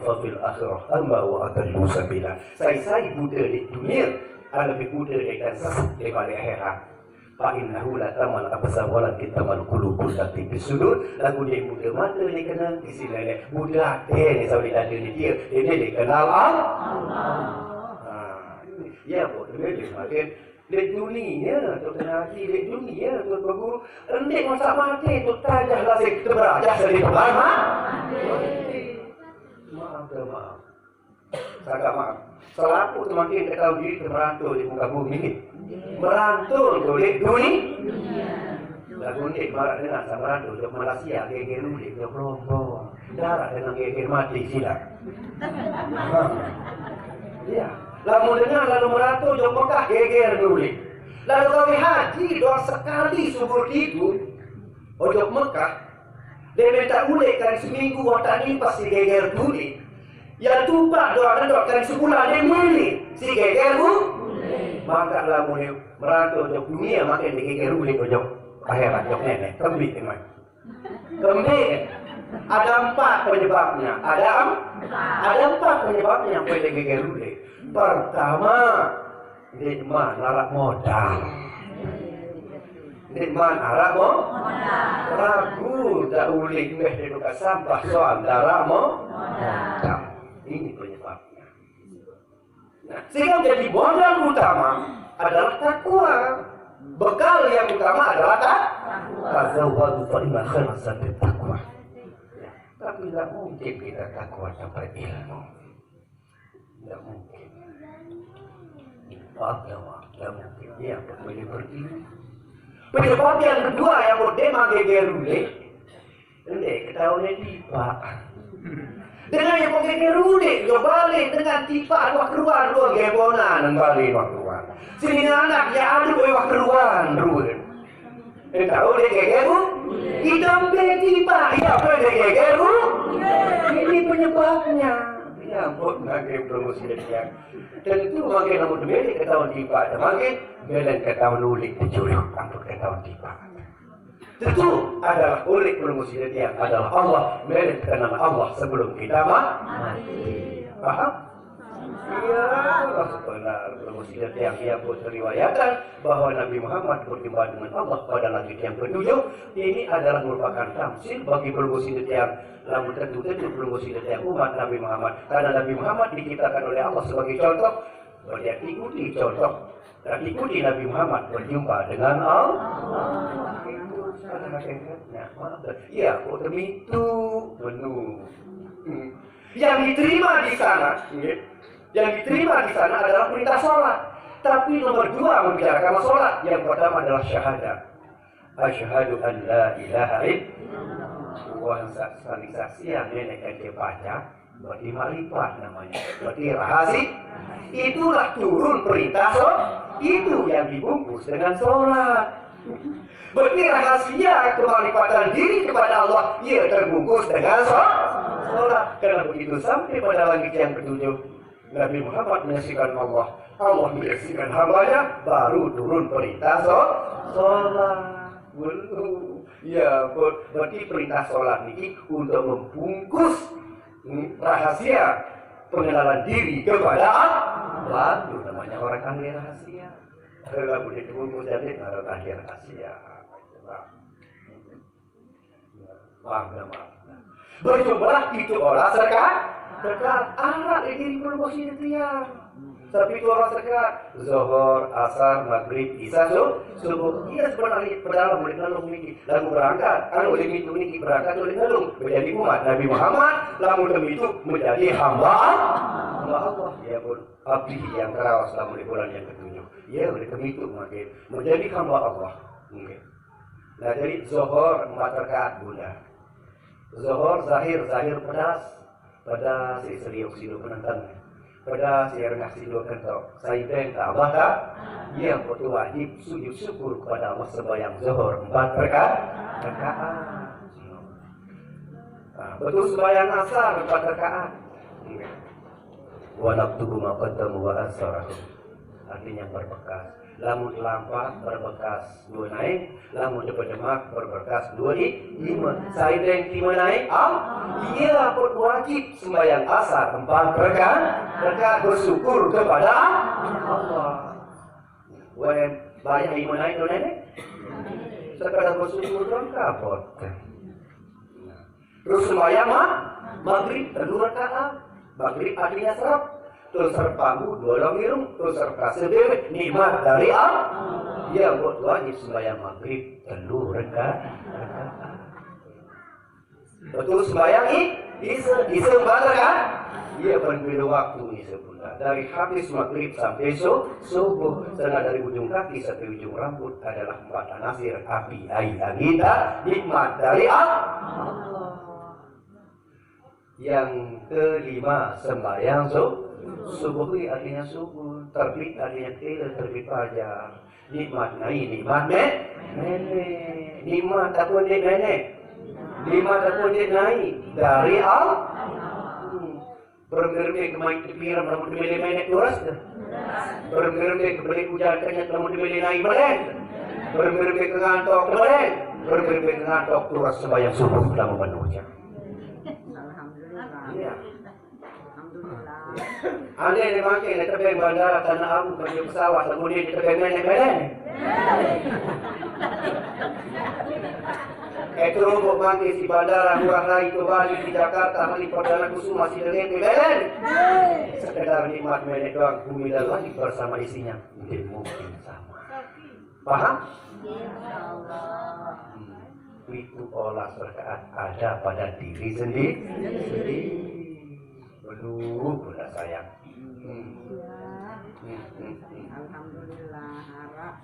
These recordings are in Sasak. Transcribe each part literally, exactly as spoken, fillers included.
fa fil akhirah a'ma wa adallu sabila. Sai-sai buta di dunia, lebih buta dari dan sesat daripada akhirat. Fa innahu la ta'mal absar walakin ta'mal qulubul lati fis sudur. Lagu dia buta mata ni kena isi lele. Buta hati ni sawi tadi ni dia. Dia ni dia kenal Allah. Ha. Ya, buat dia dia makin di dunia tu kena haji di dunia tu berguru. Endik masa mati tu tajah lasik tu berajah sedih tu lama. Maaf, maaf. Saya maaf. Selaku semakin ketahui diri merantau di muka bumi ni. Merantau tu di dunia. Lagu ni barat dengan sama merantau untuk Malaysia, geger ulit, untuk Lombok. Darah dengan geger mati sila. Ha. Ya. Lalu dengar lalu merantau untuk Mekah geger ulit. Lalu kami haji doa sekali subur itu. Ojok Mekah, dia minta ulit kali seminggu, otak ni pasti geger tuli. Yang tupak doa kedok kali sebulan, dia milih si geger bu. Maka lagu ni merantau ojok dunia, makin digeger ulit ojok akhirat, ojok nenek. Kembik, teman. Kembik. Ada empat penyebabnya. Ada em-, ada empat penyebabnya yang boleh digeger ulit. Pertama, nikmat larak modal. Nikmat arak mo? Ragu tak ulik meh dia buka sampah soal darah mo? Modal. Ini penyebabnya. Nah, sehingga menjadi modal utama adalah takwa. Bekal yang utama adalah tak? Tazawwadu fa inna khairaz zadi taqwa. Ya, tapi tidak mungkin kita takwa tanpa ilmu. Tidak mungkin. Maaf, ya, maaf, tidak mungkin. Ini yang boleh berilmu. Penyebab yang kedua yang mau dia manggeger ulik, ini ketahuan dia tiba. Dengan yang manggeger ulik, dia balik dengan tiba, wah keruan, dua gebonan, balik wah keruan. Sini anak, ya aduh, wah keruan, dua. Tahu dia geger bu? Hitam peti pak. Ya apa dia geger bu? Ini penyebabnya. Ya ampun, makin promosi dia. Tentu makin lama demi ketahuan tiba, makin belen ketahuan ulik dicuruk, ampun ketahuan tiba. Tentu adalah ulik promosi dia adalah Allah, belen kenal Allah sebelum kita ma-, mati. Paham? Ya, Allah Subhanahu wa Ta'ala, yang dia pun riwayatkan bahwa Nabi Muhammad berjumpa dengan Allah pada langit yang ketujuh. Ini adalah merupakan tamsil bagi pelunggu sini tiang, namun tentu-tentu pelunggu sini tiang umat Nabi Muhammad. Karena Nabi Muhammad diciptakan oleh Allah sebagai contoh, berarti ikuti contoh. Dan ikuti Nabi Muhammad berjumpa dengan Allah. Itu adalah hakikatnya. Iya, kok demitu? Benar. Hmm. Yang diterima di sana, nggih, yang diterima di sana adalah perintah sholat. Tapi nomor dua membicarakan sholat. Yang pertama adalah syahadat. Asyhadu an la ilaha illallah. Wah, sa-, saling saksi yang nenek kan dia baca, berarti makrifat namanya. Berarti rahasi-, itulah turun perintah sholat. Itu yang dibungkus dengan sholat. Berarti rahasia kemakrifatan diri kepada Allah, ia terbungkus dengan sho-, sholat. Karena begitu sampai pada langit yang ketujuh, Nabi Muhammad menyaksikan Allah, Allah menyaksikan hambanya, baru turun perintah sho-, sholat. Dulu, ya, ber-, berarti perintah sholat ini untuk membungkus, hmm, rahasia pengenalan diri kepada Allah. Itu namanya orang ahli rahasia. Kalau boleh tunggu jadi kalau tak dia sia. Paham tak, Pak? Berjumlah itu orang sekat, sekat. Anak ini perlu posisi dia. Tapi itu orang sekat. Zohor, asar, maghrib, isya, su-, subuh. Iya sebenarnya pedala boleh ngalung ni. Lagu berangkat, kalau boleh itu ni berangkat boleh ngalung. Menjadi umat Nabi Muhammad, lamun demi itu menjadi hamba Allah. Hamba Allah. Ya pun. Abdi yang kerawas lamun di bulan yang ketujuh. Iya, oleh demi itu makin menjadi hamba Allah. Mungkin. Nah, jadi zohor empat rakaat bunda. Zohor zahir, zahir pedas. Pedas si seriuk silu penenteng. Pedas si rengah silu kentok. Saibeng tak Allah tak? Iya, betul wajib sujud syukur kepada Allah sembahyang zohor empat rakaat. Rakaat. Nah, betul sembahyang asar empat rakaat. Wa naktubu ma qaddamu wa asarahum. Artinya berbekas. Lamun lampa berbekas dua naik, lamun depe demak berbekas dua i, lima. Sai deng lima naik, ah, iya, pun wajib sembahyang asar empat rakaat, rakaat bersyukur kepada Allah. Wen, banyak lima naik dua nenek. Sekedar bersyukur doang kapot. Terus sembahyang ma-, maghrib telu rakaat. Maghrib artinya serep. Terus serep panggu dua long irung, terus serep kasih bebek, nikmat dari Allah. Iya, buat wajib sembahyang maghrib telu rakaat. Betul sembahyang i, isa, isa empat rakaat. Iya, berbeda waktu isa pula. Dari habis maghrib sampai su-, subuh, setengah dari ujung kaki sampai ujung rambut adalah empat anasir, api, air, angin, dan nikmat dari Allah. Yang kelima, sembahyang su-, subuh ini artinya subuh, terbit artinya kira, terbit fajar. Nikmat nai, nikmat me-, mene. Nikmat aku dek mene. Nikmat aku dek nai. Dari Allah. Hmm. Berembe-rembe kemai tepiram lamun temele menek luras dah. Berembe-rembe kebeli hujan kenyat lamun temele naik melen. Berembe-rembe ke ngantok melen. Berembe-rembe ke ngantok luras sembahyang subuh lamun menuja. Alhamdulillah. Iya. Alhamdulillah. Ane ne mangke ne tebeng bandara Tanah Abu kerja pesawat lamun ne tebeng menek melen. Itu mbok mangke si bandara Ngurah Rai to Bali, di Jakarta, Halim Perdana Kusuma, si dengete belen. Sekedar nikmat menek doang, bumi dan langit bersama isinya. Mungkin, mungkin sama. Paham? Hmm. Itu olah rakaat ada pada diri sendiri. Sendiri. Aduh, udah sayang. Hmm. Hmm, hmm, hmm. Alhamdulillah, harap.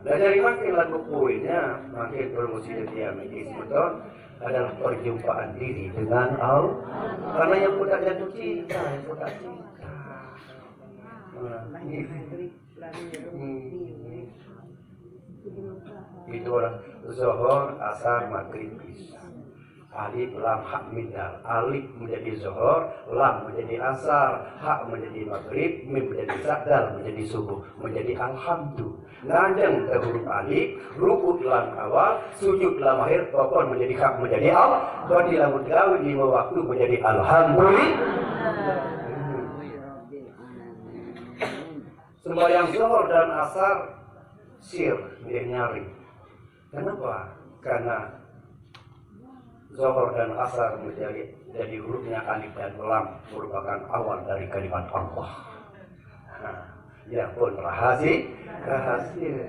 Nah, jadi makin lagu poinnya, makin promosi dia mikir sebetul adalah perjumpaan diri dengan Allah. Karena yang punya jatuh cinta, yang punya cinta. Nah, ini. Hmm. Itu orang Zohor, Asar, Maghrib, Isya. Alif, lam, ha, mim, dal. Alif menjadi Zohor, lam menjadi Asar, ha menjadi Maghrib, mim menjadi Isya, dal menjadi Subuh, menjadi Alhamdu. Nganjeng ke huruf alif, rukuk lam awal, sujud lam akhir, rokon menjadi ha, menjadi al. Berarti lamun gawe lima waktu menjadi Alhamdulillah. Sembahyang Zohor dan Asar sir, dia nyari. Kenapa? Karena Zohor dan Asar menjadi, jadi hurufnya alif dan lam merupakan awal dari kalimat Allah. Nah, ya pun rahasia, rahasia.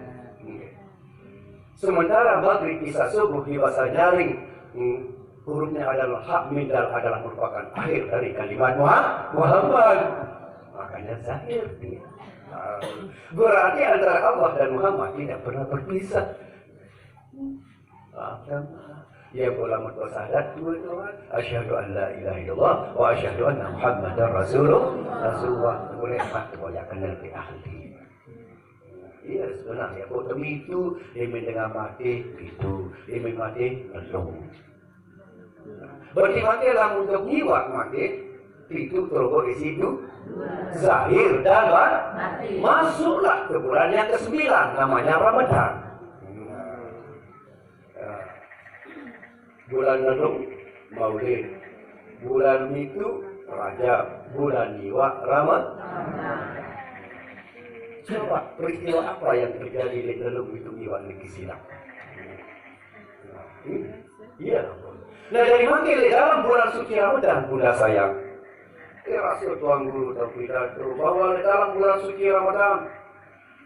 Sementara Maghrib, Isya, Subuh di bahasa nyaring, hmm, hurufnya adalah ha, mim, dal adalah merupakan akhir dari kalimat Muha-, Muhammad. Makanya zahir dia. Nah, berarti antara Allah dan Muhammad tidak pernah berpisah. Agama. Ya, ulama bersahadat dua doang. Asyhadu an la ilaha illallah wa asyhadu anna Muhammadar Rasulullah. Rasulullah. Boleh tak boleh kenal di ahli. Iya, sebenarnya kok demi itu, dia dengan mati itu, dia mati belum. Berarti mati lah untuk nyiwak mati itu terobos isi itu zahir dan bat-, masuklah ke bulan yang kesembilan, namanya Ramadan. Bulan Nandung, Maulid. Bulan Mitu, Rajab. Bulan Iwa, Ramadan. Coba peristiwa apa yang terjadi di dalam itu Iwa di Kisilang? Hmm? Iya. Nah, dari mana di dalam bulan suci Ramadan, Bunda sayang? Kira tuan guru dan pidato bahwa di dalam bulan suci Ramadan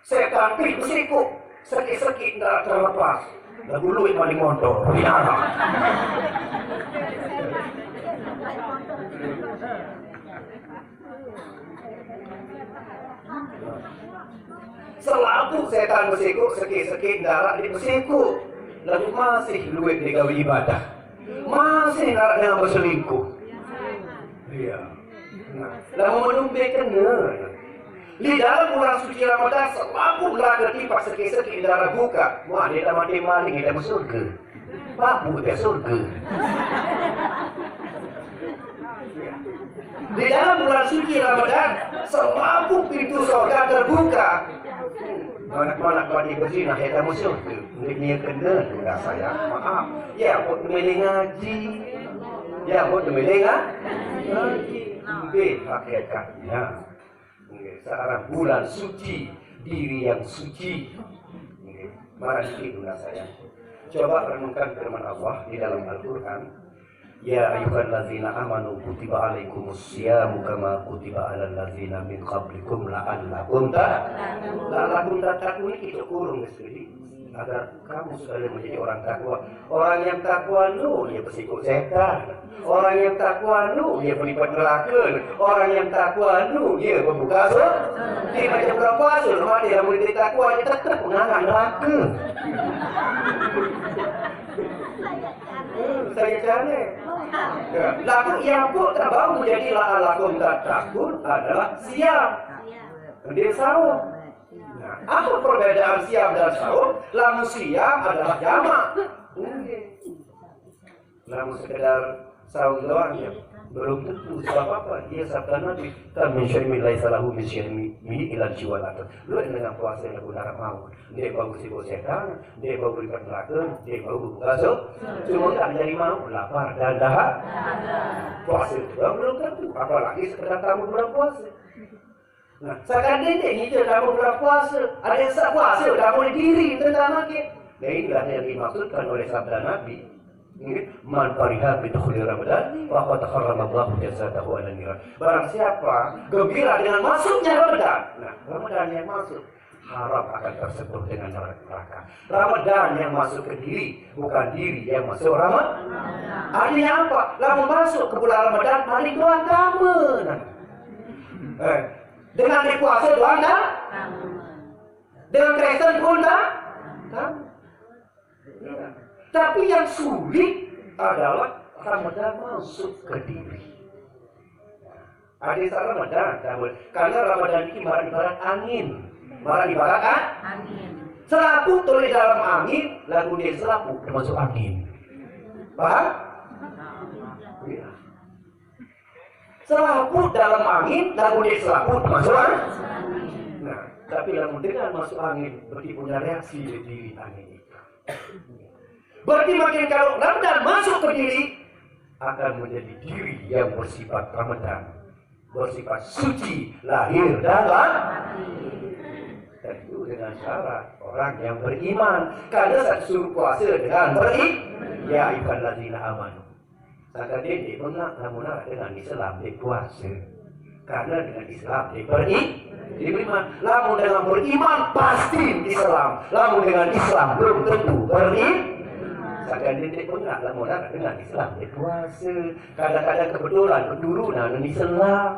setan pih besiku, seki-seki ndak terlepas. Lagu luit paling montor, piara. Selaku setan besiku, seki-seki ndak di besiku. Lalu masih luit digawe ibadah. Masih ndak dengan berselingkuh. Iya. Nah, lamun menumbe kena. Di dalam bulan suci Ramadan, selaku neraka tipak seki-seki darah buka. Wah, dia dah mati maling, dia surga. Babu dia surga. Di dalam bulan suci Ramadan, selaput pintu sorga terbuka. Mana-mana kau di berzina, hai kamu syurga. Dia kena, saya maaf. Ya, buat temeling ngaji. Ya, buat temeling ngaji. Lebih hakikatnya. Sekarang bulan suci, diri yang suci. Marah dikit, saya. Coba renungkan firman Allah di dalam Al-Quran. Ya ayyuhallazina amanu kutiba alaikumus siyamu kama kutiba alal ladzina min qablikum la'allakum ta la'allakum tattaqun. Itu kurung sekali agar kamu sekalian menjadi orang takwa. Orang yang takwa nu dia bersiko setan. Orang yang takwa nu dia berlipat neraka. Orang yang takwa nu dia pembuka surga. Dia macam bulan puasa, mati dalam murid takwa dia tetap menganak neraka. Saya cari. Ya. Lagu yang pun tak baru menjadi la'allakum tattaqun adalah siam. Dia sahur. Nah, apa perbedaan siam dan sahur? Lamu siam adalah jamak. Lamu sekedar sahur doang ya. Belum tentu sebab apa? Dia sabda Nabi, kan min syai'in laisa lahu min syai'in ila jiwal atas. Lu dengan puasa yang guna mau. Dia bau sibuk setan, dia bau lipat neraka, dia bau buka so. Cuma tak jadi mau lapar dan dahar. Puasa juga belum tentu, apalagi sekedar tamu bulan puasa. Nah, sekarang dia ni kita tamu bulan puasa. Ada yang tak puasa, tamu diri tentang makin. Dan inilah yang dimaksudkan oleh sabda Nabi. Man fariha bi dukhuli Ramadan faqad harrama Allahu jasadahu ala niran. Barang siapa gembira dengan masuknya Ramadan. Nah, Ramadan yang masuk haram akan tersentuh dengan neraka. Ramadan yang masuk ke diri, bukan diri yang masuk Ramadan. Artinya apa? Lalu masuk ke bulan Ramadan, paling doang kamu. Nah. Eh, dengan berpuasa doang dah? Dengan Kristen pun dah? Dah? Iya. Tapi yang sulit adalah Ramadan masuk ke diri. Ada Ramadan, karena Ramadan ini ibarat, ibarat angin. Ibarat, ibarat kan? Angin. Selaput tulis dalam angin, lagu dia selaput termasuk angin. Paham? Iya. Selaput dalam angin, lagu dia selaput termasuk angin. Nah, tapi lagu dengan masuk angin, berarti punya reaksi di diri angin itu. Berarti makin kalau Ramadan masuk ke diri, akan menjadi diri yang bersifat Ramadan, bersifat suci lahir dan batin. Tentu dengan syarat orang yang beriman. Karena satu suruh puasa dengan beriman. Ya ayyuhallazina amanu. Saka dede bengak namun dengan Islam di puasa. Karena dengan Islam dia beri, diberi iman. Lamun dengan beriman pasti Islam. Lamun dengan Islam belum tentu beri. Saya dia pernah lamun dengan Islam dia puasa. Kadang-kadang kebetulan keturunan Islam.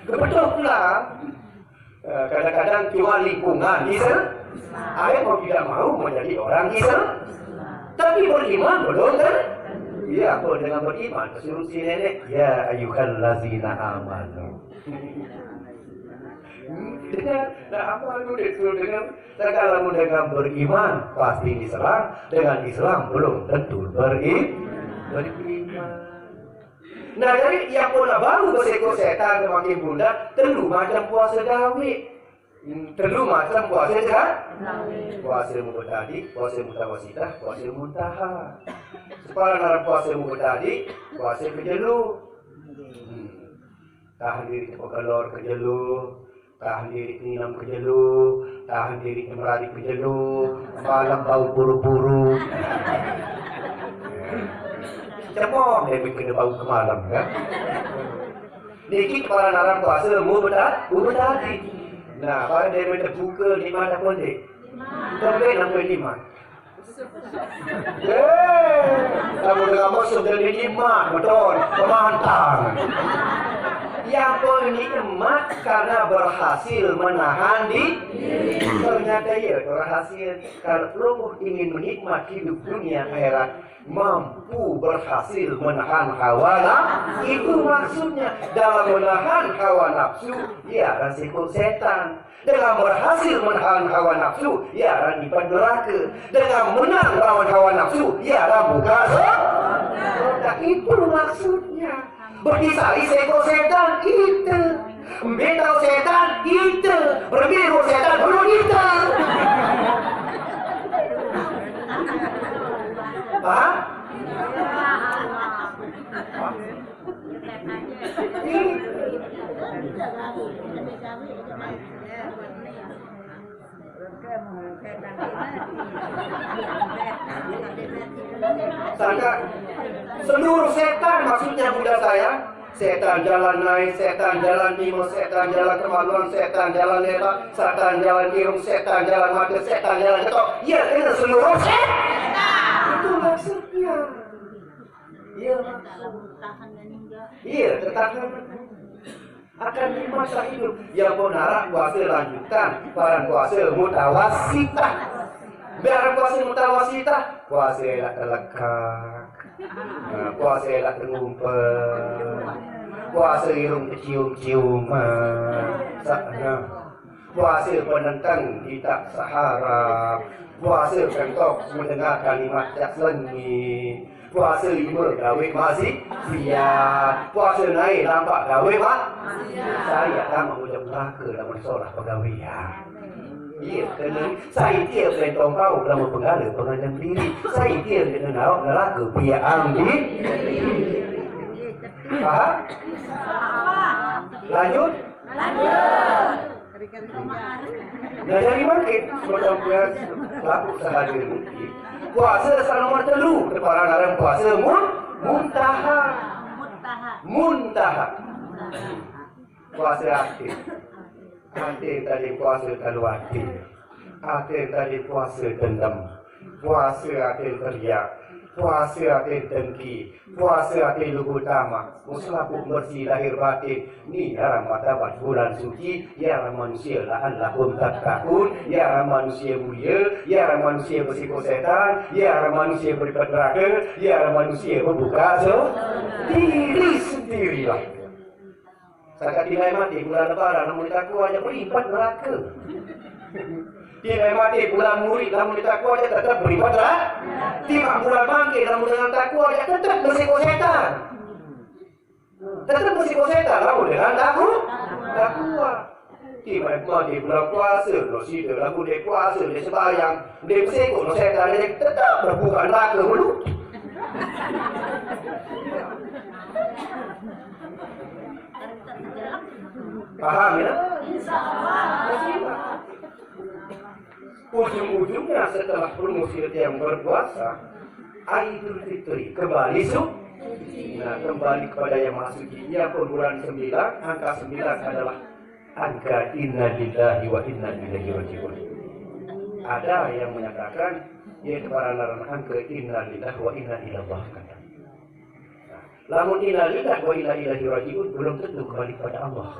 Kebetulan. Eh, kadang-kadang cuma lingkungan Islam. Akhirnya mau tidak mau menjadi orang Islam. Tapi beriman belum kan? Iya, kalau dengan beriman, suruh si nenek, ya ayyuhallazina amanu. Dengan, nah, amanu dia suruh dengan, sekarang dengan beriman, pasti diserang, dengan Islam belum tentu beri, beriman. Nah, jadi yang pun baru berseko setan semakin bunda, tentu macam puasa gawe. Telu macam puasa je kan? Puasa mubtadi, puasa mutawasidah, puasa muntaha. Sepalan dalam puasa mubtadi, puasa kejelu. Hmm. Tahan diri tempat keluar kejelu, tahan diri tenginam kejelu, tahan diri tempat lari kejelu, malam bau buru-buru. Cemong dia bikin bau ke malam kan? Niki kepala narang puasa mubtadi. Nah, pada dia minta buka lima tak boleh. Sampai sampai lima. Eh, kamu dengan masuk dari lima, betul. Pemantang. Yang pun nikmat karena berhasil menahan di ternyata ya berhasil. Kalau lu ingin menikmat hidup dunia akhirat, mampu berhasil menahan hawa nafsu. Itu maksudnya. Dalam menahan hawa nafsu, ya resiko setan. Dalam berhasil menahan hawa nafsu, ya rani neraka. Dengan menang lawan hawa nafsu, ya buka surga. Itu maksudnya. Berdisari seko setan ite. Betau setan ite. Berbiru setan perlu ite. Paham? Paham? Sangka seluruh setan, maksudnya Buddha saya, setan jalan naik, setan jalan timur, setan jalan kemaluan, setan jalan lebar, setan jalan irung, setan jalan mata, setan jalan ketok. Ya, kena seluruh setan. Itu maksudnya. Iya, maksud. Iya, tertahan. Akan nikmat sah hidup. Yang pun narak puasa lanjutan, barang puasa mutawasitah. Barang puasa mutawasitah, puasa elak telekak. Nah, puasa elak terumpet. Puasa irung kecium-ciuman. Sa-, nah. Puasa penentang kitab Sahara. Puasa kentok mendengar kalimat cak selengit. Puasa lima gawe masih siap. Puasa naik nampak gawe mak. Saya tak mau jam neraka dalam solat pegawai ya. Iya, kena saya dia pelentong kau dalam penggala penganjang diri. Saya dia kena naik neraka pihak ambil. Faham? Lanjut. Lanjut. Nah, jadi makin seperti selaku sahaja mungkin. Puasa salah nomor telu, kepala dalam puasa mun, muntaha. Muntaha. Puasa hati. Hati tadi puasa kalau hati. Hati tadi puasa dendam. Puasa hati teriak. Puasa hati dengki. Puasa hati lugu tamak. Musabuk bersih lahir batin. Ni ya martabat bulan suci, ya manusia la'allakum tattaqun, ya manusia mulia, ya manusia bersiko setan, ya manusia beripat neraka, ya manusia berbuka so diri sendirilah. Saka tinggal mati bulan lebaran, namun takwa aja beripat neraka. Tinggal mati bulan murid, namun takwa aja tetap beripat neraka. Tiba bulan bangkit, namun dengan takwa aja tetap bersiko setan. Tetap bersiko setan, lalu dengan takut, takwa. Tiba mati bulan puasa, no sida lagu dia puasa, dia sembahyang, dia bersiko no setan, dia tetap berbuka neraka dulu. Paham ya? Insya Allah. Ujung-ujungnya setelah promosi yang berpuasa, Aidul Fitri kembali suci. Nah, kembali kepada yang maha suci. Ia pun bulan sembilan, angka sembilan adalah angka inna lillahi wa inna ilaihi raji'un. Ada yang menyatakan, yaitu para naran angka inna lillahi wa inna ilaihi kata. Lamun inna lillahi wa inna ilaihi raji'un belum tentu kembali kepada Allah.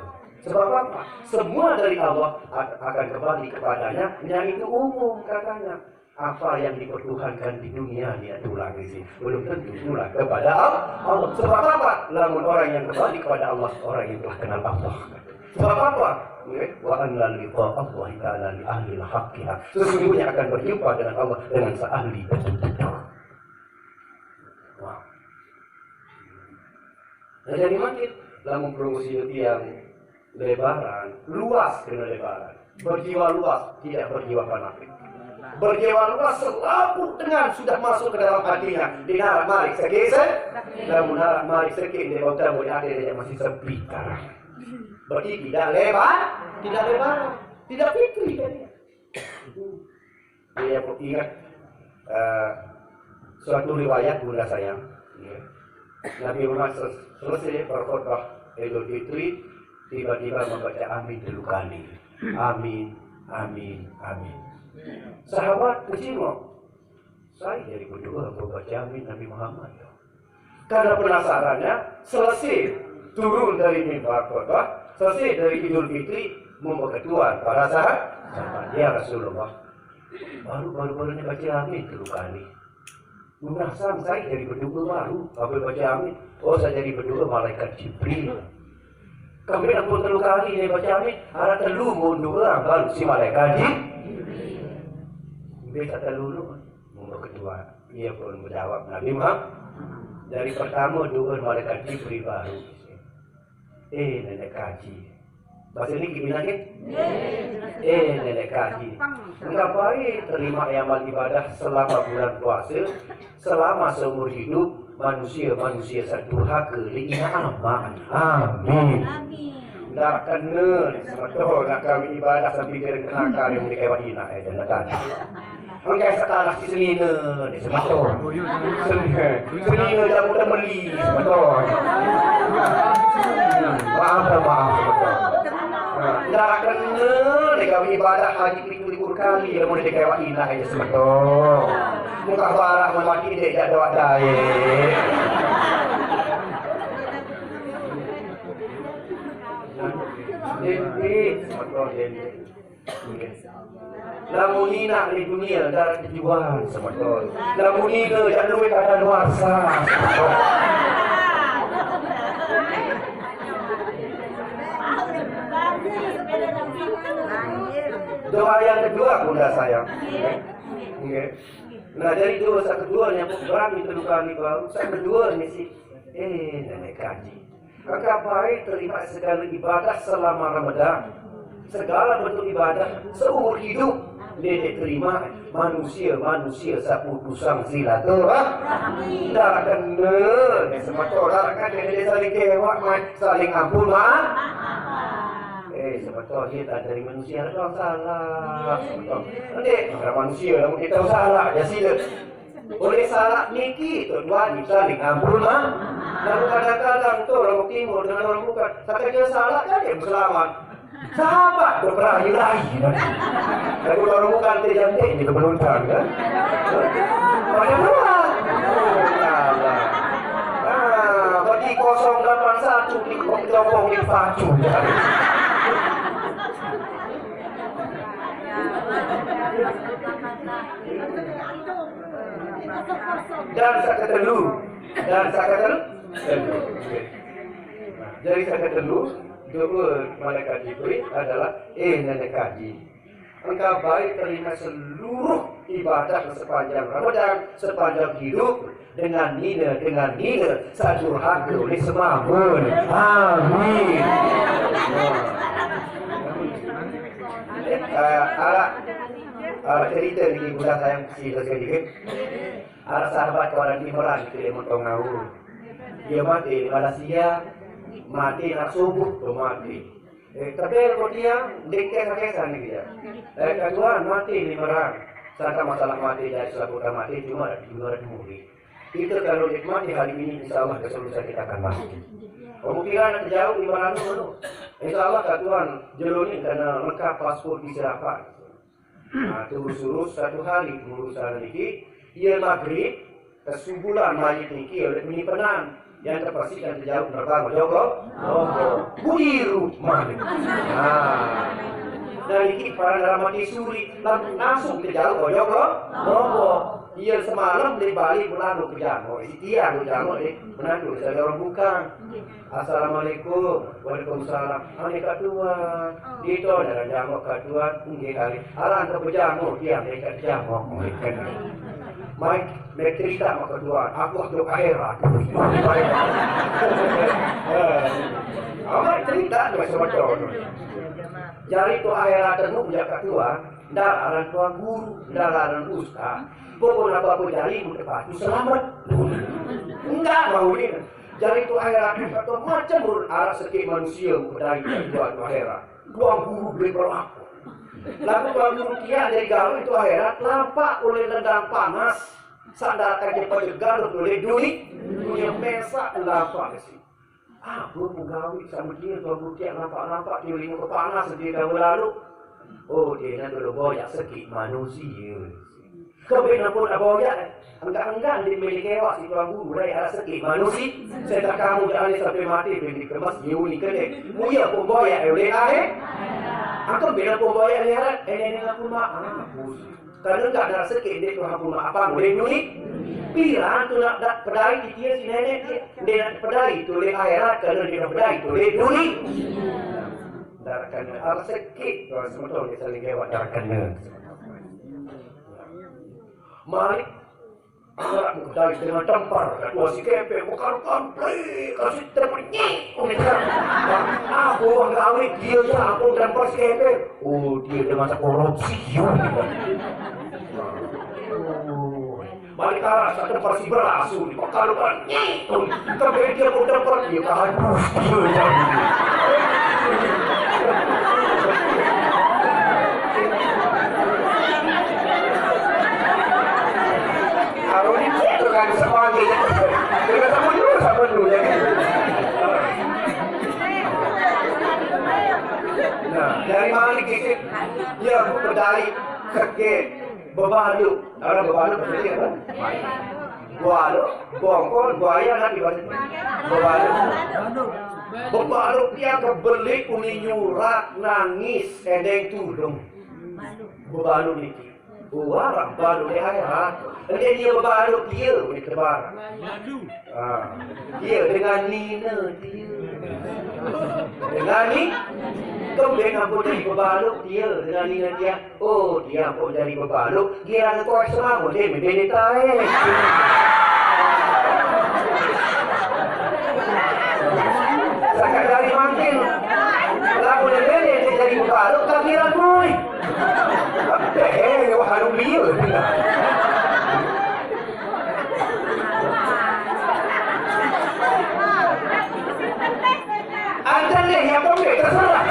Sebab apa? Semua dari Allah akan kembali kepadanya, yang itu umum katanya. Apa yang dipertuhankan di dunia dia tulang di sini. Belum tentu pulang kepada Allah. Sebab apa? Lamun orang yang kembali kepada Allah, orang yang telah kenal Allah. Sebab apa? Wa anna liqa Allah ta'ala li ahli haqqiha. Sesungguhnya akan berjumpa dengan Allah dengan seahli betul-betul. Nah, jadi makin lamun promosi yang lebaran, luas kena lebaran. Berjiwa luas, tidak berjiwa fanatik. Berjiwa luas selalu dengan sudah masuk ke dalam hatinya. Di narak marik sekit, lamun narak marik sekit, dia mau tahu di hati dia masih sempit. Berarti tidak lebar, tidak lebar, tidak fitri kan. Jadi aku ingat uh, suatu riwayat bunda saya. Ya. Nabi Muhammad selesai berkhutbah Idul Fitri, tiba-tiba membaca amin tiga kali. Amin, amin, amin. Sahabat kecil, saya jadi berdoa membaca amin Nabi Muhammad. Karena penasarannya, selesai turun dari mimbar khutbah, selesai dari Idul Fitri, memperketuan para sahabat. Ya Rasulullah, baru-baru ini baca amin tiga kali. Merasa saya jadi berdoa baru, apa baca amin? Oh, saya jadi berdoa malaikat Jibril. Kami nak pun tiga kali ni baca amin, ada telu mau doa baru si malaikat Jibril. Bisa telu lu, mau kedua. Ia pun menjawab Nabi Muhammad. Dari pertama doa malaikat Jibril baru. Eh, nenek kaji. Bahasa ni gimana ke? Eh, nenek kaji. Engkau baik terima amal ibadah selama bulan puasa, selama seumur hidup, manusia-manusia satu haka li ina amal. Amin. Dah kena ni, sebetul nak kami ibadah sampai kira kena kali mereka awak ina, eh, jangan. Engkai sakalah si senina ni, sebetul. Senina, senina jamu temeli, sebetul. Maaf, maaf, sebetul. Dah kena ni kami ibadah haji pitu ribu kali, lamun dia kaya awak ina aja, sebetul. Muka barak memati dia jak dawak daik. Dentik, sebetul, dentik. Lamun ina di dunia, dah tujuan, sebetul. Lamun ina, jak luwe kada luasa, sebetul. Doa yang kedua, Bunda sayang. Okey. Nah, dari doa yang kedua ni, berani terluka ni baru. Yang kedua ni si, eh, nenek kaji. Engkau baik terima segala ibadah selama Ramadan. Segala bentuk ibadah seumur hidup. Nenek terima manusia-manusia saputusang silaturahmi. Dah kena. Sebetul dah kan dia saling kewak, mai, saling ampun, maaf. Eh, sebetul dia tak dari manusia ada salah. Sebetul. Nanti ada manusia lamun kita salah, ya sila. Oleh salah niki tu wajib saling ampun, mah. Lalu kadang-kadang tu orang timur dengan orang bukan. Kata dia salah kan dia selamat. Sahabat tu berahi-rahi. Lalu orang bukan tu jantik ni kebenutan kan. Banyak orang. Ah, bagi kosong lapan satu di kosong di pacu. Dan sakatelu. Dan sakatelu. Jadi sakatelu, doa malaikat Jibril adalah, eh, nenek kaji. Engkau baik terima seluruh ibadah sepanjang Ramadan, sepanjang hidup, dengan nina, dengan nina, satu hati oleh semua. Amin. Eh, arak, arak cerita ni, Bunda sayang, cerita sedikit. Ada sahabat kawan di Meran, di Kalimantan Ngau. Dia mati di Malaysia, mati nak subuh tu mati. Eh, tapi kalau dia, dia kisah-kisah ni dia. Eh, kata Tuhan, mati di Meran. Sangka masalah mati, jadi selaku tak mati, cuma ada, cuma ada muri. Kita kalau nikmati hari ini, insya Allah keseluruhan kita akan mati. Kemungkinan nak jauh di Meran dulu. Insya Allah, kata Tuhan, jelo ni kena lengkap paspor, visa apa. Nah, terus-terus satu hari pengurusan niki, ia maghrib, kesubulan mayit niki oleh penyimpanan yang terpersik dan terjauh terbang, jauh, jauh. Buiru malik. Nah, dan niki para dalam mati suri, lalu langsung terjauh, jauh, jauh. Ia semalam di Bali pulang ke Jangok, si tiang ke Jangok ni, menantu saya orang bukan. Assalamualaikum. Waalaikumsalam. Ane Kak Tuan. Dito dalam jangok Kak Tuan. Nggih kali. Alang ke bejangok dia mereka jangok. Mai, mai cerita mak Kak Tuan. Aku waktu akhirat. Amat cerita tu macam-macam. Jari tu akhirat tu punya Kak Tuan. Ndak aran tuan guru, ndak aran ustaz. Pokoknya apa-apa jari mu terpadu selamat. Enggak mau ni. Jari tu akhirat kata macam urut arak sekik manusia mu kedai tuan tu akhirat. Tuan guru boleh berlaku. Lagu tuan guru kia dari gawe tu akhirat lampak oleh lendang panas. Sandar kaje pajegal oleh dunia. Dunia mesak lampak ke sini. Apa pun gawe sama dia tuan guru kia lampak-lampak dia lima ke panas dia gawe lalu. Oh, dia nak dulu boyak sekik manusia. Kebina pun aboyak. Enggak-enggak dia milik kewak si tuan guru, rai arak sekik manusia. Saya tak kamu jangan sampai mati, bini kemas, yuni kene. Muya pun boyak, eh, ulih akhir. Aku bina pun boyak, lihat, eh, ini aku maaf. Kerana enggak ada sekik, dia tuan pun maaf, apa, ulih yuni. Pira tu nak dak pedai di dia si nenek dia. Dia nak pedai tu ulih akhirat, kerana dia nak pedai tu ulih dunia. Dak kena arak sekik, tuan semeton dia saling kewak, dak kena. Malik. Arak muka dari dengan tampar, ketua si kepeng, bukan konflik, kasih temen nyik, unik kan. Aku orang gawe, dia ya, aku tampar si kepeng. Oh, dia dengan korupsi, ya. Oh. Balik arah, saya tampar si beras, unik, bukan nyik, unik. Tapi dia pun tampar, dia tahan, dia ya. Kalau ini tuh kan sepanggil. Kita sama dulu sama dulu ya. Nah, dari mana kita? Ya, dari keke bebalu. Kalau bebalu berarti apa? Bualu, bongkol, buaya, nanti bahasa bebalu. Bebalu dia kebeli kuni nyurak nangis endeng tulung. Bebalu niki. Wah, baru dia ya. Dia dia baru dia boleh tebar. Ah, dia dengan Nina dia. Dengan ni, kembali apa dia baru dia dengan Nina dia. Oh, dia kok jadi bebalu. Dia kau selama dia membeli tai. Sangat dari mangkin. Lagu dia jadi bebalu, tak kira kui. Eh, wah, harum dia. Anda deh yang pembe, terserah.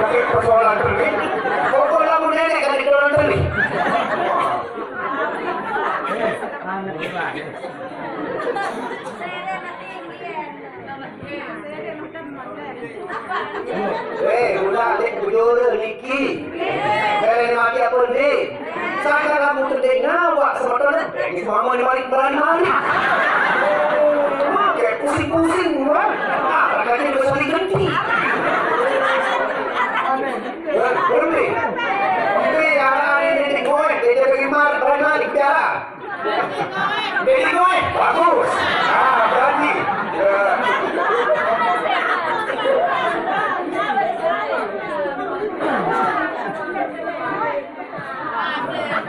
Pakai persoalan pembe. Pokok lagu nenek kan di dalam tadi. Eh, udah dek bujur niki. Eh, mati apa ni? Saya kamu terdek ngawak semeton. Eh, mama ni mari berani mari. Kayak pusing-pusing, wah. Ah, katanya juga saling ganti. Eh, berhenti. Oke, anak-anak ini, gue, dia jadi mari, berani mari, biar. Jadi gue, bagus. Ah, berani. Ya.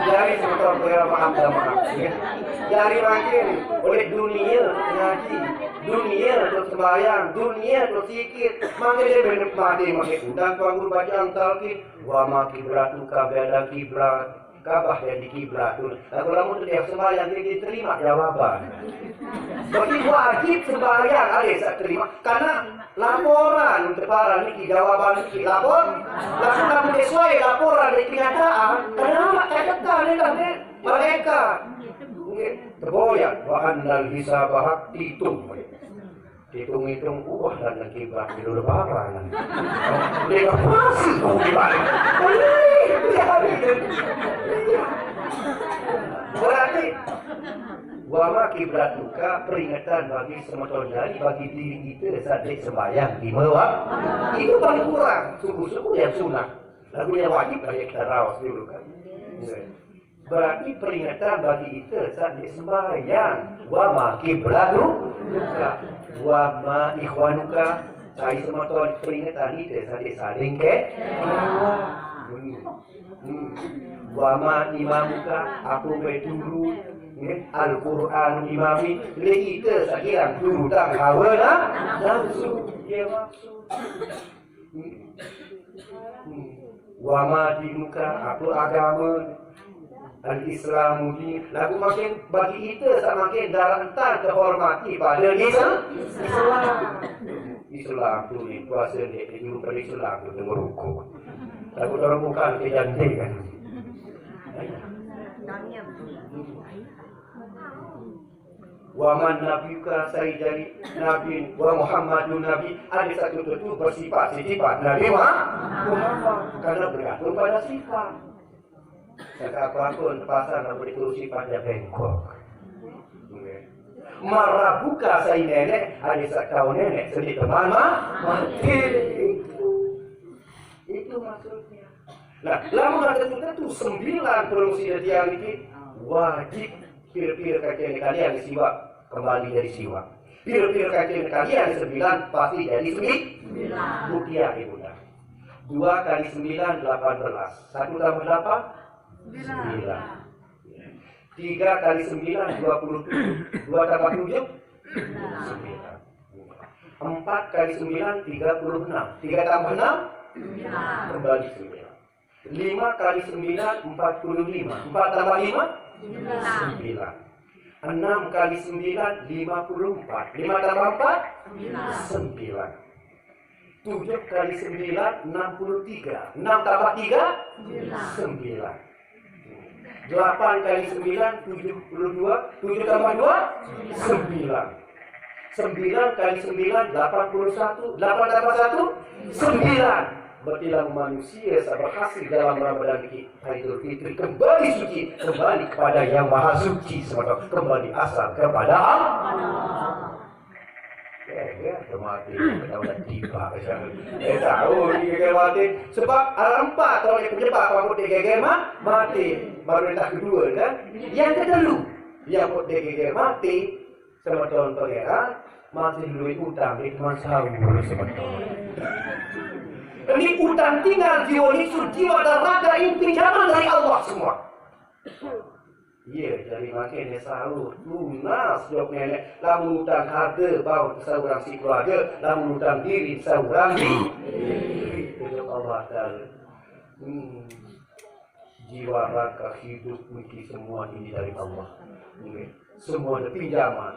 Jadi sebentar, ya, maaf, ya, maaf, ya. Jadi makin oleh dunia ngaji, dunia terus sembahyang, dunia terus zikir. Makin dia bener mati, makin udah tuan guru baca talqin. Wa ma kiblatuka bela kiblat. Kabah jadi kiblat tu. Lagu lamun tu dia sembahyang dia diterima jawaban. Berarti wajib sembahyang ada saya terima. Karena laporan untuk para niki jawaban niki lapor. Lalu kamu sesuai laporan dari kenyataan. Kenapa kata ni lah ni? Mereka. Terboyak. Wa annal hisaba hak dihitung. Hitung-hitung, wah, dan lagi berakhir lebaran. Dia pasti mau dibalik. Berarti, wama kiblat duka peringatan bagi semeton jari, bagi diri kita saat sembahyang di mewah. Itu paling kurang. Suku-suku yang sunat. Lagu yang wajib banyak kita rawas dulu kan. Berarti peringatan bagi kita saat sembahyang. Wa ma kiblatu wa ma ikhwanuka. Saya semeton peringatan kita saat saling ke. Hmm. Hmm. Wa ma imamuka, aku berturu. Al-Quran imami. Lagi kita saat yang turutan hawa nafsu. Dia maksud. Hmm. Hmm. Wa ma dinuka, apa agama? Al-Islamu din. Lagu makin bagi kita samakin darah entan terhormati pada Islam. Islam. Islam tu ni, puasa ni, dia jumpa Islam tu tengah rukuk. Lagu terbuka ke jantik kan. Wa man nabiyuka, sai jari nabi, wa Muhammadun nabi, ada satu tentu bersifat, sifat Nabi Muhammad. Karena bergantung pada sifat. Maka apa pun pasal nak boleh terus sifat dia bengkok. Marabuka sai nenek, ada satu nenek, sedih teman mah, mati. Itu maksudnya. Nah, lamun ada tentu sembilan perlu sida tiang niki wajib pira-pira kacene kalian siwak kembali dari siwak. Pira-pira kacene kalian sembilan pasti jadi sembilan. Rupiah ibu dah. Dua kali sembilan, delapan belas. Satu tambah delapan? Sembilan. Sembilan. Tiga kali sembilan, dua puluh tujuh. Dua tambah tujuh, sembilan. Empat kali sembilan, tiga puluh enam. Tiga tambah enam, kembali sembilan. Lima kali sembilan, empat puluh lima. Empat tambah lima, sembilan. Enam kali sembilan, lima puluh empat. Lima tambah empat, sembilan. Tujuh kali sembilan, enam puluh tiga. Enam tambah tiga, sembilan. Delapan kali sembilan, tujuh puluh dua. Tujuh tambah dua, sembilan. Sembilan kali sembilan, delapan puluh satu. Delapan tambah satu, sembilan. Berarti lamun manusia sa berhasil dalam Ramadan ini, Idul Fitri kembali suci, kembali kepada Yang Maha Suci, sebab kembali asal kepada Allah. Eh, ya, mati, kita udah tiba. Eh, tahu, dia mati. Sebab ada empat orang yang penyebab apa dia gagal ma-, mati. Baru yang kedua, kan? Yang kedua, yang buat dia gagal mati, sama Tuhan Pangeran, masih dulu utang, itu mah sahur, sama Tuhan. Ini utang tinggal jiwa ini, jiwa dan raga ini pinjaman dari Allah semua. Iya, jadi makanya sahur, lunas, jawab nenek. Lamun utang harta, bawa ke sahuran si keluarga. Lamun utang diri, sahuran di diri. Itu Allah Ta'ala. Hmm. Jiwa, raga, hidup, mimpi, semua ini dari Allah. Oke. Semua ada pinjaman.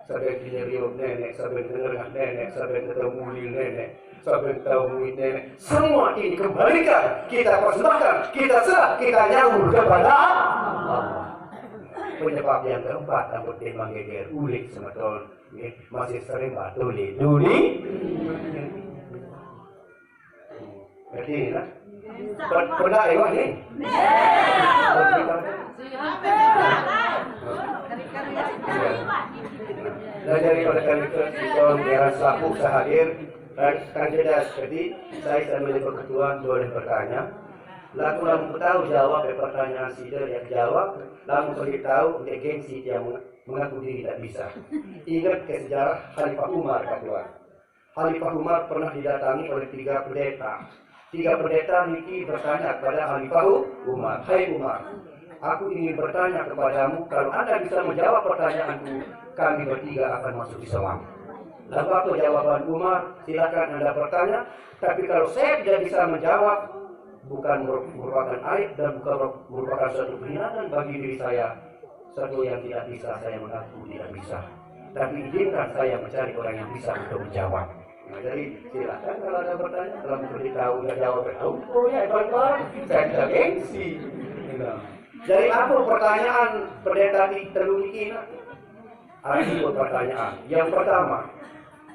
Sampai kita riup nenek, sampai kita ngengah nenek, sampai kita mulil nenek, sampai kita muid nenek. Semua ini kembalikan, kita persembahkan, kita serah, kita nyaur kepada Allah. Penyebab yang keempat, rambut dia manggeger, ulik semeton. Nggih, masih sering batu di duri. Ngerti ini, nah? Pen-, pernah ya, Wak, ini? Nah, jadi oleh karena itu, kita biar selaku sahadir, kan, kan jelas. Jadi, saya sambil berketua boleh bertanya. Laku lamun tahu jawab ya pertanyaan sida ya jawab, lamun pergi tahu dia gengsi dia meng-, mengaku diri tidak bisa. Ingat ke sejarah Khalifah Umar, Pak Tuan. Khalifah Umar pernah didatangi oleh tiga pendeta. Tiga pendeta niki bertanya kepada Khalifah Umar, "Hai Umar, aku ingin bertanya kepadamu, kalau Anda bisa menjawab pertanyaanku, kami bertiga akan masuk Islam." Lalu apa jawaban Umar? "Silakan Anda bertanya, tapi kalau saya tidak bisa menjawab, bukan mer-, merupakan aib dan bukan mer-, merupakan suatu penghinaan bagi diri saya. Suatu yang tidak bisa saya mengaku tidak bisa. Tapi izinkan saya mencari orang yang bisa untuk menjawab." Nah, jadi silakan kalau ada pertanyaan, kalau mau tahu nggak jawab, "Oh, oh ya, Ibu, saya tidak gengsi." Gitu. Jadi apa pertanyaan pendeta di telu niki, nak? Ada dua pertanyaan. Yang pertama,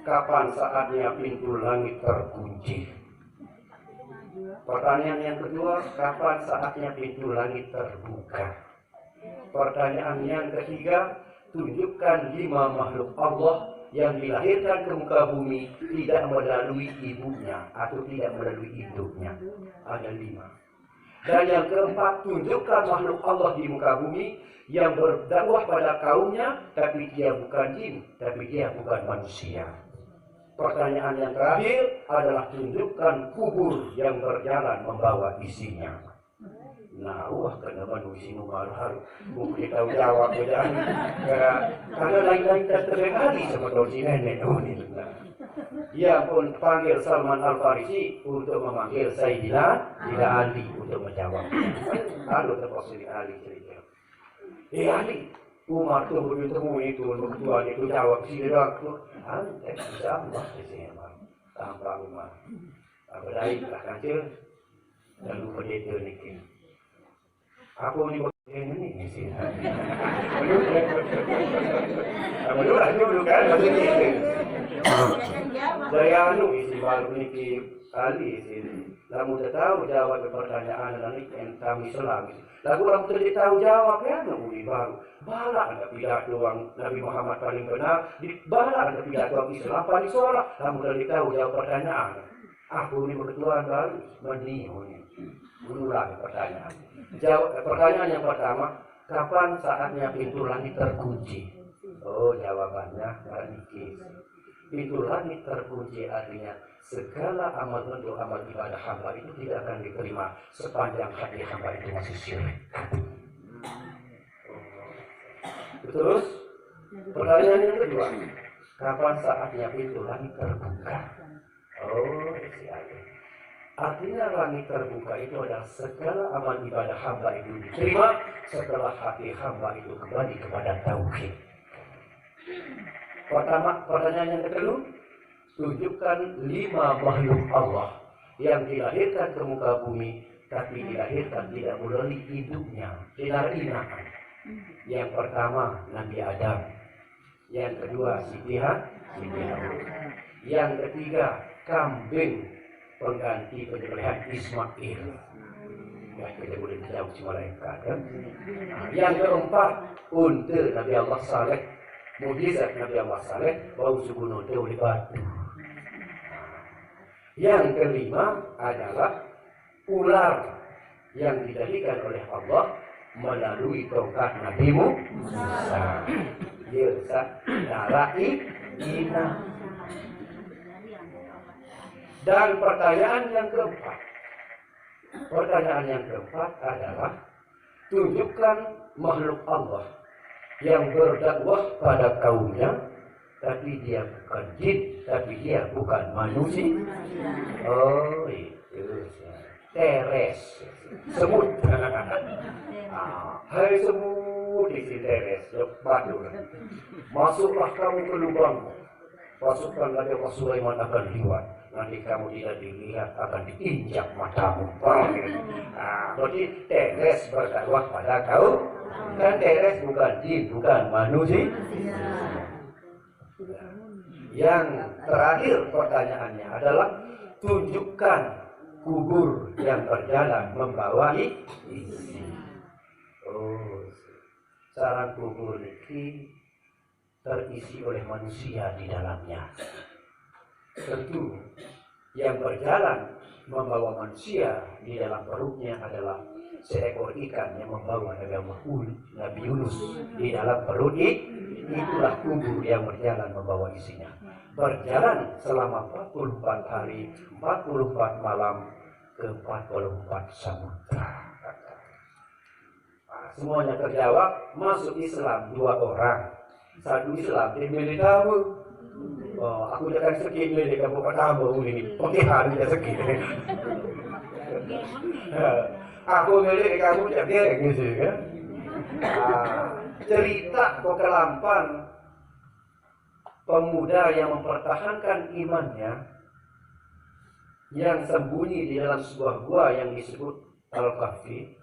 kapan saatnya pintu langit terkunci? Pertanyaan yang kedua, kapan saatnya pintu langit terbuka? Pertanyaan yang ketiga, tunjukkan lima makhluk Allah yang dilahirkan ke muka bumi tidak melalui ibunya atau tidak melalui induknya. Ada lima. Dan yang keempat, tunjukkan makhluk Allah di muka bumi yang berdakwah pada kaumnya, tapi dia bukan jin, tapi dia bukan manusia. Pertanyaan yang terakhir adalah tunjukkan kubur yang berjalan membawa isinya. Nah, wah, kena manusia baru. Mungkin tahu jawab ya, Dan. Karena, karena lain-lain tak terdengar di sama si nenek. Oh, ini benar. Dia pun panggil Salman Al-Farisi untuk memanggil Sayyidina, Sayyidina Ali untuk menjawab. Lalu terpaksa di Ali cerita. "Eh, Ali, Umar tuh begitu itu, begitu itu jawab sini waktu." Ali, eh, bisa Allah di sini, Umar. Tanpa Umar. Apa lain lah, kancil. Lalu pendeta niki. Aku ni bukan ini, ini sih. Menurut, menurut dulu kan, maksudnya itu. Dari anu isi baru niki kali isi. Lamun tak tahu jawab pertanyaan dan ini yang kami selam. Lagu orang tu dia tahu jawab ya, nunggu baru. Bala ada pidato orang Nabi Muhammad paling benar, di bala ada pidato orang Islam paling solah. Lamun tak tahu jawab pertanyaan. Aku ni berketuan baru, meniup ni. Ulang pertanyaan. Jawab pertanyaan yang pertama, kapan saatnya pintu langit terkunci? Oh, jawabannya berarti pintu langit terkunci artinya segala amal bentuk amal ibadah hamba itu tidak akan diterima sepanjang hati hamba itu masih syirik. Terus, pertanyaan yang kedua, kapan saatnya pintu langit terbuka? Oh, isi aja. Artinya langit terbuka itu adalah segala amal ibadah hamba itu diterima setelah hati hamba itu kembali kepada tauhid. Pertama, pertanyaan yang kedua, tunjukkan lima makhluk Allah yang dilahirkan ke muka bumi, tapi dilahirkan tidak melalui ibunya, tidak inaan. Yang pertama, Nabi Adam. Yang kedua, Siti Ha-, Siti Hawa. Yang ketiga, kambing pengganti penyembelihan Ismail. Ya, kita boleh jauh si malaikat, kan? Nah, yang keempat, unta Nabi Allah Saleh. Mujizat Nabi Allah Saleh, bau suku unta oleh batu. Yang kelima adalah ular yang dijadikan oleh Allah melalui tongkat Nabi Musa. Dia usah darah i-, ina. Dan pertanyaan yang keempat. Pertanyaan yang keempat adalah, tunjukkan makhluk Allah yang berdakwah pada kaumnya, tapi dia bukan jin, tapi dia bukan manusia. Oh, itu. Teres. Semut. Ah, hai semut, isi teres. Jawab batu. Masuklah kamu ke lubangmu. Pasukan Nabi Allah Sulaiman akan liwat. Nanti kamu tidak dilihat, akan diinjak matamu. Ah, berarti Teres berdakwah pada kaum. Kan Teres bukan jin, bukan manusia. Yang terakhir pertanyaannya adalah, tunjukkan kubur yang berjalan membawa i-, isi. Oh, sarang kubur ini terisi oleh manusia di dalamnya. Tentu, yang berjalan membawa manusia di dalam perutnya adalah seekor ikan yang membawa Nabi Allah Ul-, Nabi Yunus di dalam perut i-, itulah kubur yang berjalan membawa isinya. Berjalan selama empat puluh empat hari, empat puluh empat malam ke empat puluh empat samudra. Nah, semuanya terjawab, masuk Islam dua orang. Satu Islam, dia milih kamu. Oh, aku jangan sakit milih kamu pertama ini. Pengkihan dia sakit. Aku milih kamu jaga gitu kan. Nah, cerita kok kelampan pemuda yang mempertahankan imannya yang sembunyi di dalam sebuah gua yang disebut Al-Kahfi,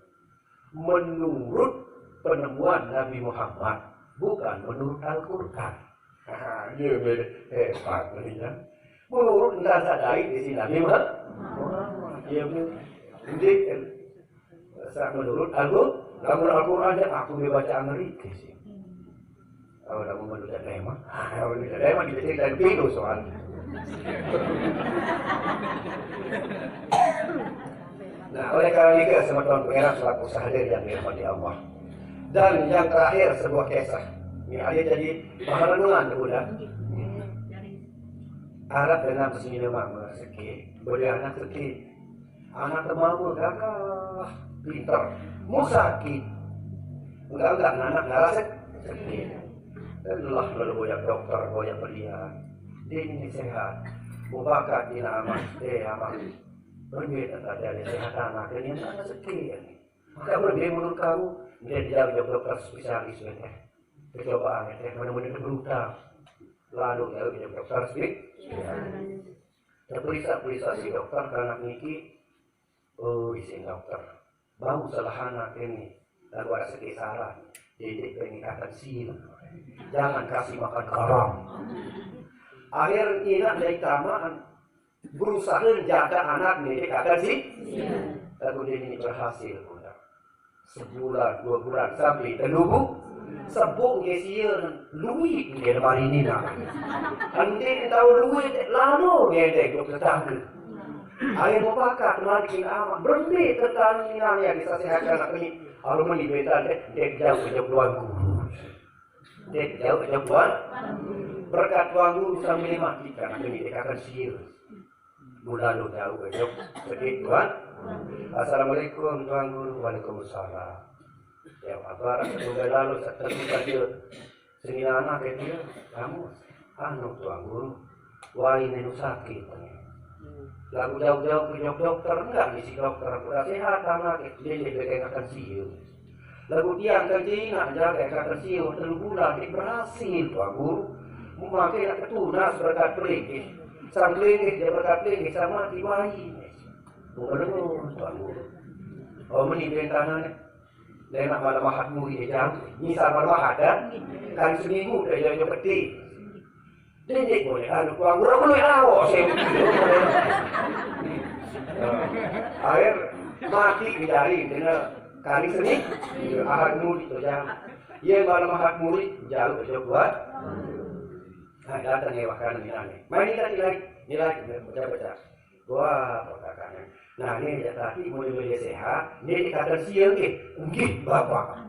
menurut penemuan Nabi Muhammad, bukan menurut Al-Quran. Dia hebat, ya. Menurut entah sadai di sini Nabi Muhammad. Dia jadi saat menurut Al-Quran, lamun Al-Quran dia aku dia baca Amerika sih. Kalau kamu menurut tema, menurut tema kita cerita dulu soal. Nah, oleh karena itu, semua tuan pengeras selaku sahdir yang dirahmati Allah. Dan yang terakhir, sebuah kisah. Ini ada jadi bahan renungan tu dah. Arab dengan sini mama seke, boleh anak seke. Anak temama gagah, pintar, musakit. Enggak-enggak anak darah seke. Lelah lalu banyak dokter, banyak belian. Dia ini sehat. Mubakat ina amat, eh amat. Berbeda tadi ada sehat anak, ini anak seke. Maka berbeda menurut kamu, dia jauh dokter spesialis ya. Percobaan ya, mana-mana dia berutang. Lalu jauh dokter spesialis. Periksa-periksa si dokter karena niki, oh, isi dokter. Bau salah anak ini. Lalu ada sekesaran. Jadi pengen akan sihir. Jangan kasih makan garam. Akhir ina dari tamaan berusaha jaga anak ini akan sih. Lalu dia ini berhasil. Sebulan, dua bulan, sampai telubu. Sebung ke sia lui ke lemari ni nak. Andi tahu lui, lalu ngedek duk tetangga. Ayo mupakat malikin amat. Berembe tentang minang yang disaksikan anak ni. Kalau meni beda dek, dek jauh ke tuan guru. Dek jauh ke tuan. Berkat tuan guru sambil mati kan, ini dek akan sia. Mula lu jauh ke jauh. Sedih tuan. Assalamualaikum tuan guru. Waalaikumsalam. Ya, apa, udah lalu terbuka dia. Seni anak dia, kamu, anu, Tuan Guru, wai nenu sakit. Lagu jauh-jauh ke jok dokter, enggak ngisi dokter, udah sehat anak, dia jadi kayak akan siu. Lagu tiang kan Cina, jaga akan siu, telu bulan, dia berhasil, Tuan Guru. Memakai nak ketunas berkat pelinggih. Sang pelinggih, dia berkat pelinggih, sama diwai. Bukan dulu, Tuan Guru. Oh, meni tanahnya. Dia nak malam Ahad muri dia jam. Misal malam Ahad kan? Kan seminggu dia jauh peti. Dia ni boleh anu, Tuan Guru boleh rawak saya. Akhir mati dicari kena kali seni. Ahad muri tu jam. Ia malam Ahad muri, jauh dia buat. Nah, datang ya, bahkan ni. Main ni tadi lagi. Ni lagi, baca-baca. Wah, pekakane. Nah, ni jak kaki mula-mula sehat, ni dikatakan sia nggih. Nggih, Bapak.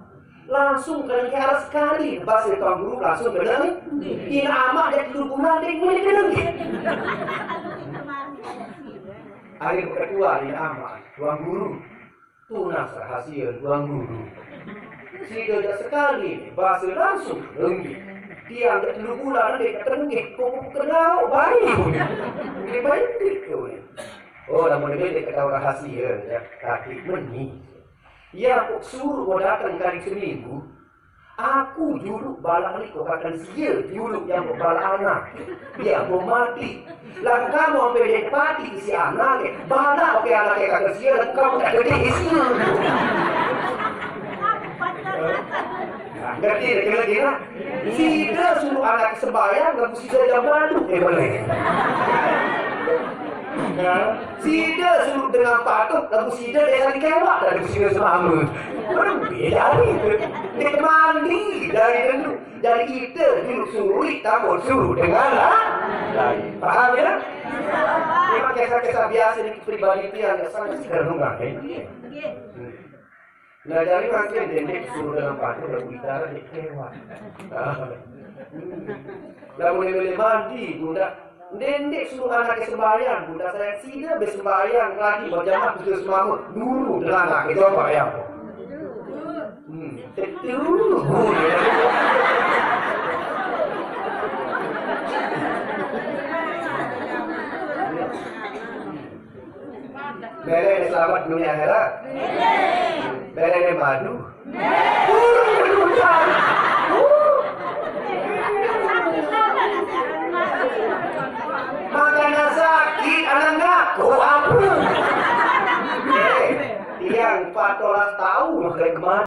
Langsung kena nggih arah sekali. Bahasa Tuan Guru langsung kena nggih. Ina amat dia telu bulan, dia mula kena nggih. Akhir ketua ina amat, Tuan Guru. Tunas rahasia Tuan Guru. Sida jak sekali ni, bahasa langsung kena nggih. Tiang jak telu bulan ni, kena nggih. Kau kena baik. Dia baik tu ni. Oh, lamun dia dia ketahui rahasia, ya, kaki meni. Ya, kok suruh kau datang kali seminggu. Aku juluk balak ni kau katakan sia juluk yang kau balak anak. Dia kau mati. Lalu kamu sampai dia pati si anak ke. Balak ke anak ke katakan sia, lalu kamu tak gede sia. Ngerti, ngerti, ngerti, ngerti? Sida suruh anak sembahyang, lagu sida jam madu, eh, boleh. Ya. Sida suruh dengan patut, lagu sida dia cari kewak, lagu sida selama. Berbeda ni. Dia mandi dari dulu. Dari kita dulu suruh, tambah suruh dengan lah. Lain. Faham ya? Memang kisah-kisah biasa ni, peribadi itu yang sangat sederhana, eh. Hmm. Nah, jadi makin dendek suruh dalam patung lagu gitar dia kecewa. Lagu boleh mandi, bunda. Dendek suruh anak ke sembahyang, bunda saya sida bersembahyang lagi berjamaah betul semama dulu dengan anak ke sembahyang. Hmm, itu. Bere selamat dunia akhirat. Bere madu. Makanya sakit, anak ngaku apa? Eh, yang empat belas tahun, makanya kemarin.